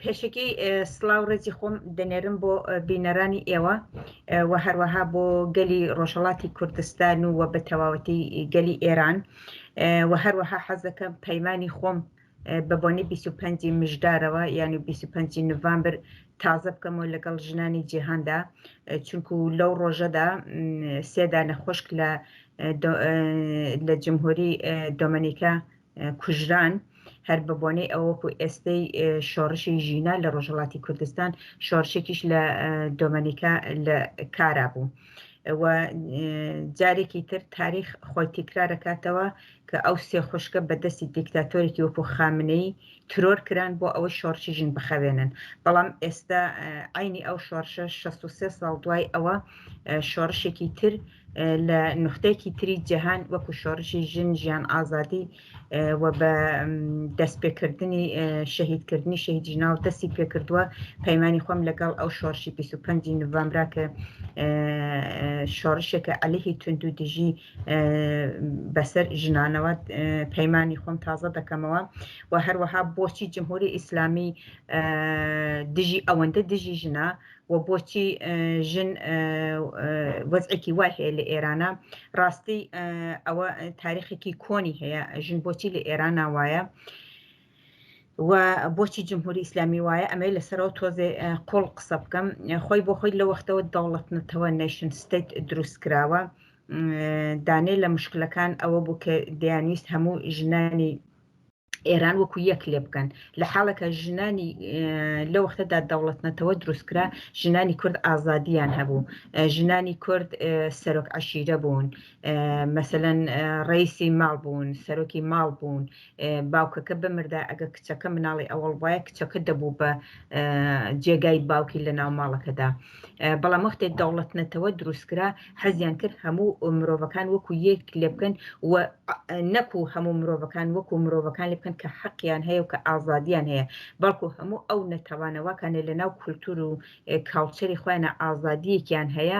پێشەکی سڵاو ڕێزی خۆم دەنێرم بۆ بینەرانی ئێوە و هەروەها بۆ گەلی ڕۆژهەڵاتی کوردستان و بە تەواوەتی گەلی ئێران و هەروەها حەز دەکەم پەیمانی خۆم بە بۆنەی 25 مژدارەوە یعنی 25 نوامبر تازە بکەمەوە لەگەڵ ژنانی جیهاندا چونکو لەو ڕۆژەدا سێ دانە خۆشک لە لە جمهوری دۆمەنیکا کوژران، هەر بە بۆنەی ئەوە وەکو ئێستەی شۆڕشی ژینا لە ڕۆژهەڵاتی کوردستان شۆڕشێکیش لە دۆمەنیکا لە کارا بوو و جارێکی تر تاریخ خۆی تیکرارەکاتەوە کە ئەو سێ خوشکە بە دەستی دیکتاتۆرێکی وەکو خامنەیی ترۆر کران بۆ ئەوەی شۆڕشی ژن بخەوێنن بەڵام ئێستا عینی ئەو شۆڕشە 63 ساڵ دوای ئەوە شۆڕشێکی تر لە نوختەیەکی تری جیهان وەکو شۆڕشی ژن ژیان ئازادی و بە دەستپێکردنی شەهیدکردنی شەهید ژناڵ دەستی پێکردووە پەیمانی خۆم لەگەڵ ئەو شۆڕشی 25 نوامبرا کە شۆڕشێکە عەلەیهی توند و دژی بەسەر ژنانەوە پەیمانی خۆم تازە دەکەمەوە و هەروەها بۆچی جمهوری ئیسلامی دژی ئەوەندە دژی ژنە و بۆچی ژن وەزعێکی وای هەیە لە ئێرانە ڕاستی ئەوە تاریخێکی کۆنی هەیە ژن بۆچی لە ئێرانە وایە و بۆچی جمهوری ئیسلامی وایە ئەمەی لەسەرەوە تۆزێ قوڵ قسە بکەم خۆی بۆ خۆی لە وەختەوە دەوڵەت نەتەوە nation state دروست کراوە دانێ لە مشکلەکان ئەوە بوو کە دەیانویست هەموو ژنانی ئێران وەکو یەک لێ بکەن لە حاڵێکا ژنانی لە وەختەدا دەوڵەت نەتەوە دروست کرا ژنانی کورد ئازادیان هەبوو ژنانی کورد سەرۆک عەشیرە بوون مەسەلەن ڕئیسی ماڵ بوون سەرۆکی ماڵ بوون باوکەکە بمردا ئەگە کچەکە مناڵی ئەوەڵ وایە کچەکە دەبوو بە جێگای باوکی لە ناو ماڵەکەدا بەڵام وەختێ دەوڵەت نەتەوە دروست کرا حەزیان کرد هەموو مرۆڤەکان وەکو یەک لێ بکەن و نەکو هەموو مرۆڤەکان وەکو مرۆڤەکان لێ بکەن کە حەقیان هەیە و کە ئازادیان هەیە بەڵکو هەموو ئەو نەتەوانە واکانێ لە ناو کولتور و culture ی خۆیانە ئازادیەکیان هەیە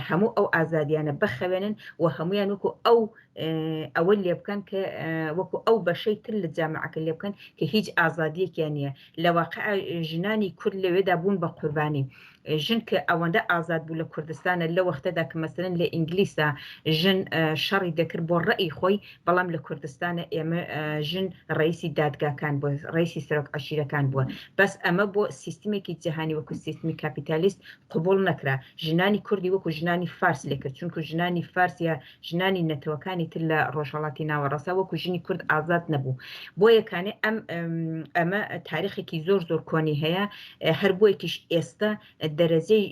هەموو ئەو ئازادیانە بخەوێنن و هەمویان وەکو ئەو ئەوە لێ بکەن کە وەکو ئەو بەشەی تر لە جامعەکە لێ بکەن کە هیچ ئازادیەکیان نییە لە واقع ژنانی کورد لەوێدا بوون بە قوربانی ژن کە ئەوەندە ئازاد بوو لە کوردستانە لە وەختەدا کە مەسەلەن لە ئینگلیسا ژن شەڕی دەکرد بۆ ڕەئی خۆی بەڵام لە کوردستانە ئێمە ژن ڕئیسی دادگاکان بووە ڕئیسی سەرۆک عەشیرەکان بووە بەس ئەمە بۆ سیستمێکی جیهانی وەکو سیستمی کاپیتالیست قبوڵ نەکرا ژنانی کوردی وەکو ژنانی فارس لێکرد چونکو ژنانی فارس یا ژنانی نەتەوەکانی تر لە ڕۆژهەڵاتی ناوەڕاستدا وەکو ژنی کورد ئازاد نەبوو. بۆیە کانێ ئەم ئەمە تاریخێکی زۆر زۆر کۆنی هەیە هەر بۆیەکیش ئێستا دەرەجەی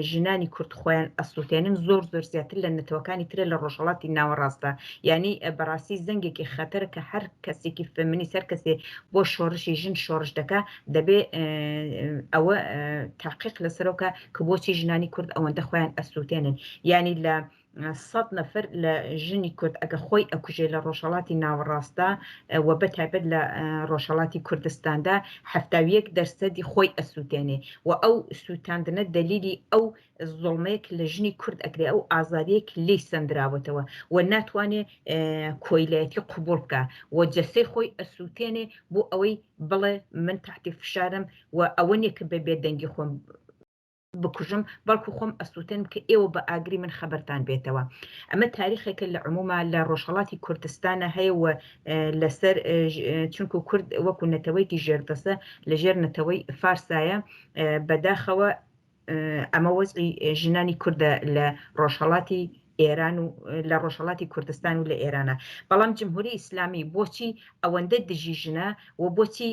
ژنانی کورد خۆیان ئەسووتێنن زۆر زۆر زیاتر لە نەتەوەکانی ترە لە ڕۆژهەڵاتی ناوەڕاستدا یعنی بەڕاستی زەنگێکی خەتەرە کە هەر کەسێکی فێمینیست هەر کەسێ بۆ شۆڕشی ژن شۆڕش دەکا دەبێ ئەوە تاقیق لەسەرەوە کە بۆچی ژنانی کورد ئەوەندە خۆیان ئەسووتێنن یعنی لە سەد نەفەر لە ژنی کورد ئەگە خۆی ئەکوژێ لە ڕۆژهەڵاتی ناوەڕاستدا و بە تایبەت لە ڕۆژهەڵاتی کوردستاندا 71 دەرسەدی خۆی ئەسووتێنێ و ئەو سووتاندنە دەلیلی ئەو زوڵمەیە کە لە ژنی کورد ئەکرێ ئەو ئازادیەیە کە لێی سەندراوەتەوە و ناتوانێ کۆیلایەتی قبوڵ بکا و جەسەی خۆی ئەسووتێنێ بۆ ئەوەی بڵێ من تەحتی فشارم و ئەوە نیە کە بە بێدەنگی خۆم بکوژم بەڵکو خۆم ئەسوتێنم کە ئێوە بە ئاگری من خەبەرتان بێتەوە ئەمە تاریخێکە لە عموما لە ڕۆژهەڵاتی کوردستانە هەیە و لەسەر چونکو کورد وەکو نەتەوەیەکی ژێردەسە لە ژێر نەتەوەی فارسایە بەداخەوە ئەمە وەزعی ژنانی کوردە لە ڕۆژهەڵاتی ئێران و لە ڕۆژهەڵاتی کوردستان و لە ئێرانە بەڵام جمهوری ئیسلامی بۆچی ئەوەندە دژی ژنە و بۆچی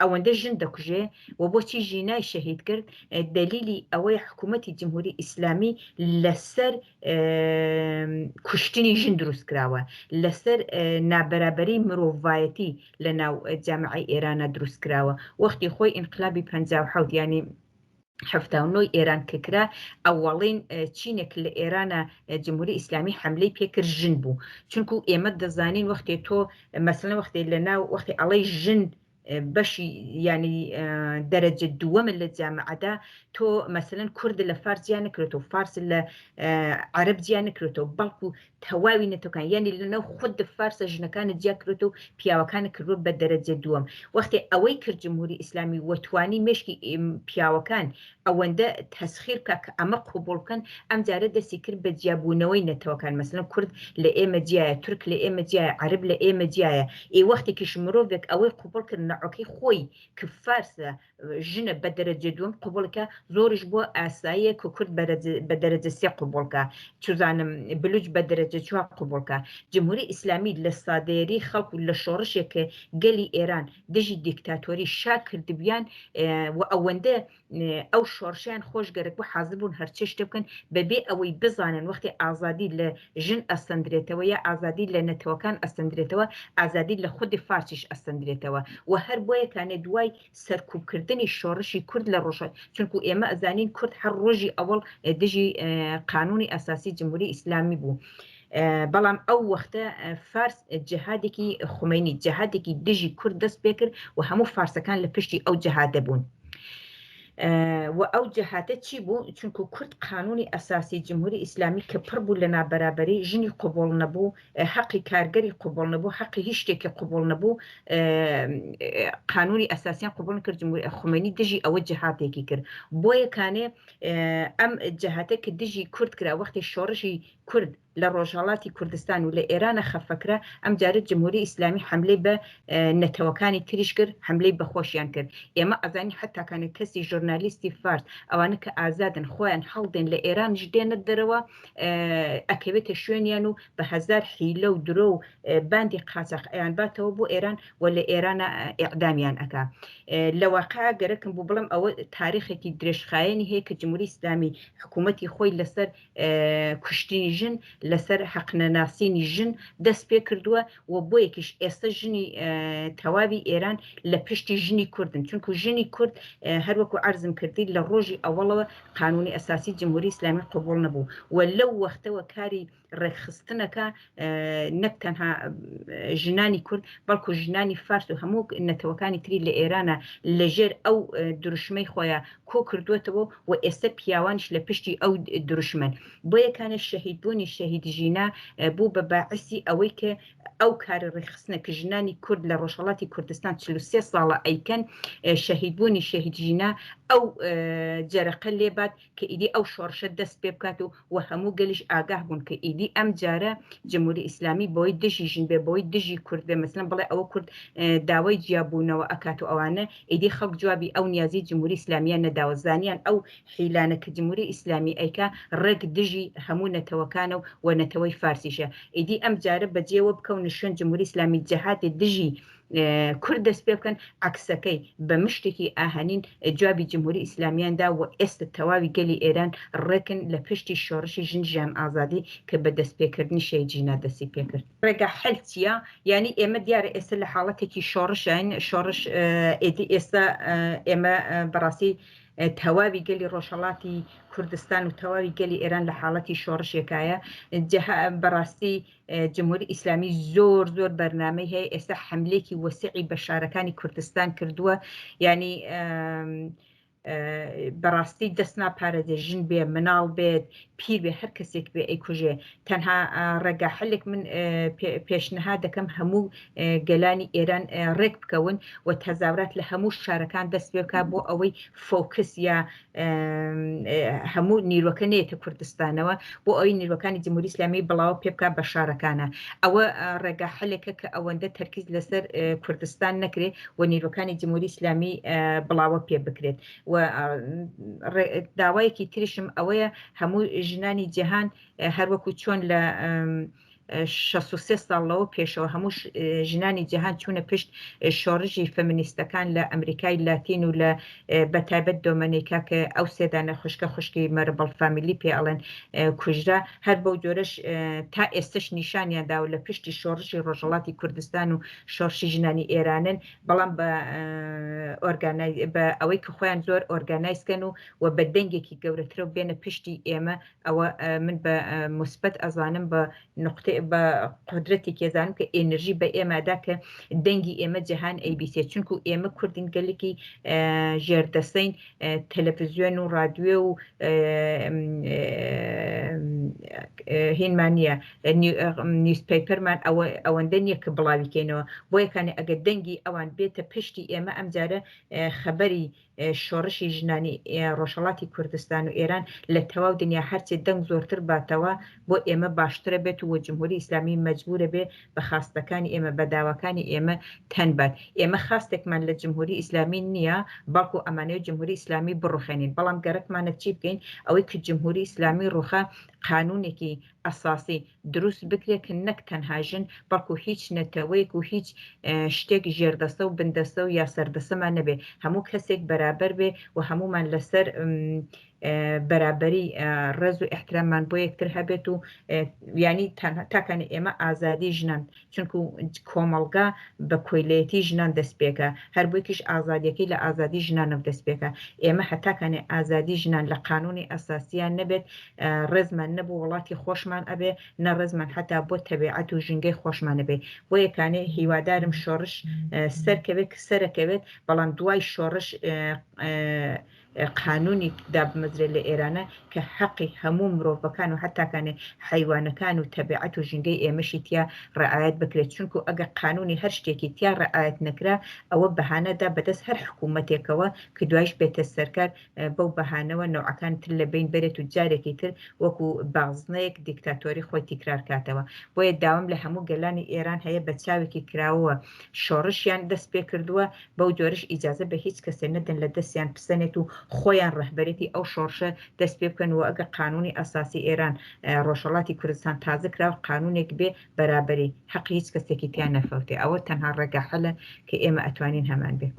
ئەوەندە ژن دەکوژێ و بۆچی ژینای شەهید کرد دەلیلی ئەوەی حکوومەتی جمهوری ئیسلامی لەسەر کوشتنی ژن دروست کراوە لەسەر نابەرابەری مرۆڤایەتی لە ناو جامعەی ئێرانە دروست کراوە وەختی خۆی ئینقلابی 57 ینی 79 ی ئێران کە کرا ئەوەڵین چینێک لە ئێرانە جمهوری ئیسلامی حملەی پێکرد ژن بوو چونکو ئێمە دەزانین وەختێ تۆ مەسەلەن وەختێ لە ناو وەختێ ئەڵێی ژن. بەشی یانی دەرەجە دووەمە لە جامعەدا، تۆ مەسەلەن کورد لە فارس جیا نەکرێتەوە، فارس لە عەرەب جیا نەکرێتەوە، بەڵکو تەواوی نەتەوەکان یانی لەناو خود فارسە ژنەکانت جیا کردۆتەوە و پیاوەکانت کردوە بە دەرەجە دووەم. وەختێ ئەوەی کرد جمهوری ئیسلامی و توانی مێشکی پیاوەکان ئەوەندە تەسخیر بکا کە ئەمە قبوڵ بکەن، ئەمجارە دەستی کرد بە جیابوونەوەی نەتەوەکان، مەسەلەن کورد لە ئێمە جیایە، تورک لە ئێمە جیایە، عەرەب لە ئێمە جیایە، ئێ وەختێکیش مرۆڤێک ئەوەی قبوڵ کرد نەعۆکەی خۆی کە فارسە ژنە بە دەرەجە دووەم قبوڵ کە، زۆریش بۆ ئاساییە کە کورد بە دەرەجە سێ قبوڵ کە، چوزانم بلوچ بە دەرەجە چوار قبوڵ کە. جمهوری ئیسلامی لە سادەیەری خەڵک و لە شۆڕشێک کە گەلی ئێران دژی دیکتاتۆری شا کردبویان و ئەوەندە ئەو شۆڕشەیان خۆش گەرەک بوو حازر بوون هەرچ شتێ بکەن بەبێ ئەوەی بزانن وەختێ ئازادی لە ژن ئەسەندرێتەوە یا ئازادی لە نەتەوەکان ئەسەندرێتەوە ئازادی لە خودی فارسیش ئەسەندرێتەوە و هەر بۆیە کانێ دوای سەرکوب کردنی شۆڕشی کورد لە ڕۆژ چونکو ئێمە ئەزانین کورد هەر ڕۆژی ئەوەڵ دژی قانونی ئەساسی جمهوری ئیسلامی بوو. بەڵام ئەو وەختە فارس جەهادێکی خومەینی جەهادێکی دژی کورد دەست پێکرد و هەموو فارسەکان لە پشتی ئەو جەهادە بوون. و ئەو جەهادە چی بوو؟ چونکو کورد قانونی ئەساسی جمهوری ئیسلامی کە پڕ بوو لە نابەرابەری، ژنی قبوڵ نەبوو، حەقی کارگەری قبوڵ نەبوو، حەقی هیچ شتێکی قبوڵ نەبوو، قانونی ئەساسیان قبوڵ نەکرد، جمهوری خومەینی دژی ئەوە جەهادێکی کرد. بۆیە کانێ ئەم جەهادە کە دژی کورد کرا وەختی شۆڕشی کورد لە ڕۆژهەڵاتی کوردستان و لە ئێرانە خەفەکرا، ئەمجارە جمهوری ئیسلامی حەملەی بە نەتەوەکانی تریش کرد، حەملەی بە خۆشیان کرد. ئێمە ئەزانین حەتاکانێ کەسی ژورنالیستی فارس ئەوانە کە ئازادن خۆیان هەڵدێن لە ئێرانیش دێنە دەرەوە ئەکەوێتە شوێنیان و بە هەزار حیلە و درۆ و باندی قاچاخ ئەیانباتەوە بۆ ئێران و لە ئێرانە ئیعدامیان ئەکا. لە واقع گەرەکم بوو بڵێم ئەوە تاریخێکی درێژخایەنی هەیە کە جمهوری ئیسلامی حکوومەتی خۆی لەسەر کوشتنی ژن لەسەر حەقنەناسینی ژن دەست پێ کردووە و بۆیەکیش ئێستا ژنی تەواوی ئێران لە پشتی ژنی کوردن چونکو ژنی کورد هەروەکو عەرزم کردی لە ڕۆژی ئەوەڵەوە قانونی ئەساسی جمهوری ئیسلامی قبوڵ نەبوو و لەو وەختەوە کاری ڕێکخستنەکە نەک تەنها ژنانی کورد بەڵکو ژنانی فارس و هەموو نەتەوەکانی تری لە ئێرانە لەژێر ئەو دروشمەی خۆیان کۆ کردووەتەوە و ئێستا پیاوانیش لە پشتی ئەو دروشمەن. بۆیە کانێ شەهیدبوونی شەهید ژینا بوو بە باعیسی ئەوەی کە ئەو کارە ڕێکخستنە کە ژنانی کورد لە ڕۆژهەڵاتی کوردستان 43 ساڵە ئەیکەن، شەهیدبوونی شەهید ژینا ئەو جەرەقە لێبات کە ئیدی ئەو شۆڕشە دەست پێ بکات و و هەموو گەلیش ئاگاه بوون کە ئیدی ئەم جارە جمهوری ئیسلامی بەوەی دژی ژن بێ بەوەی دژی کورد بێ مەسەلەن بڵێ ئەوە کورد داوای جیابوونەوە ئەکات و ئەوانە ئیدی خەڵک جوابی ئەو نیازی جمهوری ئیسلامیان نەداوە زانیان ئەو حیلانە کە جمهوری ئیسلامی ئەیکا ڕێک دژی هەموو نەتەوەکانە و و نەتەوەی فارسیشە ئیدی ئەم جارە بەجێوە بکەونە شوێن جمهوری ئیسلامی جەهادێ دژی کورد دەست پێ بکەن، عەکسەکەی بە مشتێکی ئاهەنین جوابی جمهوری ئیسلامیان دا و ئێستە تەواوی گەلی ئێران ڕێکن لە پشتی شۆڕشی ژن ژیان ئازادی کە بە دەست پێکردنی شەهید ژینا دەستی پێکرد. ڕێگا حەل چیە؟ یانی ئێمە دیارە ئێستە لە حاڵەتێکی شۆڕشاین، شۆڕش ئێدی ئێستا ئێمە بەڕاستی تەواوی گەلی ڕۆژهەڵاتی کوردستان و تەواوی گەلی ئێران لە حاڵەتی شۆڕشێکایە، بەڕاستی جمهوری ئیسلامی زۆر زۆر بەرنامەی هەیە ئێستا حملێکی وەسعی بە شارەکانی کوردستان کردووە یعنی بەڕاستی دەست ناپارێزێ ژن بێ مناڵ بێت پیر بێ هەر کەسێک بێ ئەیکوژێ تەنها ڕێگا حلێک من پێشنها دەکەم هەموو گەلانی ئێران ڕێک بکەون و تەزاورات لە هەموو شارەکان دەست پێ بکە بۆ ئەوەی فۆکس یا هەموو نیروەکە نێتە کوردستانەوە بۆ ئەوی نیروەکانی جمهوری ئیسلامی بڵاوە پێ بکات بە شارەکانە ئەوە ڕێگا حلێکە کە ئەوەندە تەرکیز لەسەر کوردستان نەکرێ و نیروەکانی جمهوری ئیسلامی بڵاوە پێ بکرێت و داوایەکی تریشم ئەوەیە هەموو ژنانی جیهان هەروەکو چۆن لە 63 ساڵ لەوە پێشەوە هەموو ژنانی جیهان چوونە پشت شۆڕشی فەمینیستەکان لە ئەمریکای لاتین و لە بەتایبەت دۆمەنیکا کە ئەو سێدانە خوشکە خوشکی مەربڵ فامیلی پێ ئەڵێن کوژرا هەر بەو جۆرەش تا ئێستش نیشانیان داوە لە پشتی شۆڕشی ڕۆژهەڵاتی کوردستان و شۆڕشی ژنانی ئێرانن بەڵام بە ئۆرگانای بە ئەوەی کە خۆیان زۆر ئۆرگانایز کەن و و بە دەنگێکی گەورەترەوە بێنە پشتی ئێمە، ئەوە من بە موسبەت ئەزانم، بە نوقتەی بە قودرەتێکی ئەزانم کە ئێنرژی بە ئێمە دا کە دەنگی ئێمە جیهان ئەیبیسێ، چونکو ئێمە کوردین گەلێکی ژێردەسەین، تەلەفزیۆن و ڕادیۆ و هینمان نییە، نیوزپەیپەرمان ئەوەندە نییە کە بڵاوی کەینەوە. بۆیەکانێ ئەگەر دەنگی ئەوان بێتە پشتی ئێمە، ئەمجارە خەبەری شۆڕشی ژنانی ڕۆژهەڵاتی کوردستان و ئێران لە تەواو دنیا هەرچێ دەنگ زۆرتر باتەوە بۆ ئێمە باشترە بێت و جمهوری ئیسلامی مەجبورە بێ بە خاستەکانی ئێمە بە داواکانی ئێمە تەن بات. ئێمە خاستێکمان لە جمهوری ئیسلامی نییە بەڵکو ئەمانەوێت جمهوری ئیسلامی بڕوخێنین، بەڵام گەرەکمانە چی بکەین؟ ئەوەی کە جمهوری ئیسلامی ڕوخا قانونێکی ئەساسی دروست بکرێت کە نەک تەنها ژن بەڵکو هیچ نەتەوەیەک و هیچ شتێک ژێردەستە و بندەستە و یا سەردەسەمان نەبێ، هەموو کەسێک بەرابەر بێ و هەموومان لەسەر بەرابەری ڕێز و ئیحتراممان بۆ یەکتر هەبێت و یانی تاکانە ئێمە ئازادی ژنان، چونکو کۆمەڵگا بە کۆیلەیەتی ژنان دەست پێکا، هەر بۆیکیش ئازادیەکەی لە ئازادی ژنانەوە دەست پێکا. ئێمە هەتاکانێ ئازادی ژنان لە قانونی ئەساسیان نەبێت، ڕێزمان نە بۆ وڵاتی خۆشمان ئەبێ، نە ڕێزمان حەتا بۆ تەبیعەت و ژینگەی خۆشمان ئەبێ. بۆیەکانێ هیوادارم شۆڕش سەرکەوێت کە سەرەکەوێت، بەڵام دوای شۆڕش قانونیک دابمەزرێت لە ئێرانە کە حەقی هەموو مرۆڤەکان و حەتاکانێ حەیوانەکان و تەبیعەت و ژینگەی ئێمەشی تیا ڕعایەت بکرێت، چونکو ئەگەر قانونی هەر شتێکی تیا ڕعایەت نەکرا ئەوە بەهانە دا بەدەست هەر حکومەتێکەوە کە دوایش بێتە سەرکار بەو بەهانەوە نەوعەکان تر لە بەین بەرێت و جارێکی تر وەکو بازنەیەک دیکتاتۆری خۆی تیکرار کاتەوە. بۆیە داوام لە هەموو گەلانی ئێران هەیە بە چاوێکی کراوەوە شۆڕشیان دەست پێکردووە بەو جۆرەش ئیجازە بە هیچ کەسێ نەدەن لە دەستیان پسەنێت و خۆیان ڕەهبەرێتی ئەو شۆڕشە دەست پێ بکەن و ئەگەر قانونی ئەساسی ئێران ڕۆژهەڵاتی کوردستان تازە کرا قانونێک بێ بەرابەری حەقی هیچ کەسێکی تیا نەفەوتێ ئەوە تەنها ڕێگا حەلە کە ئێمە ئەتوانین هەمان بێ.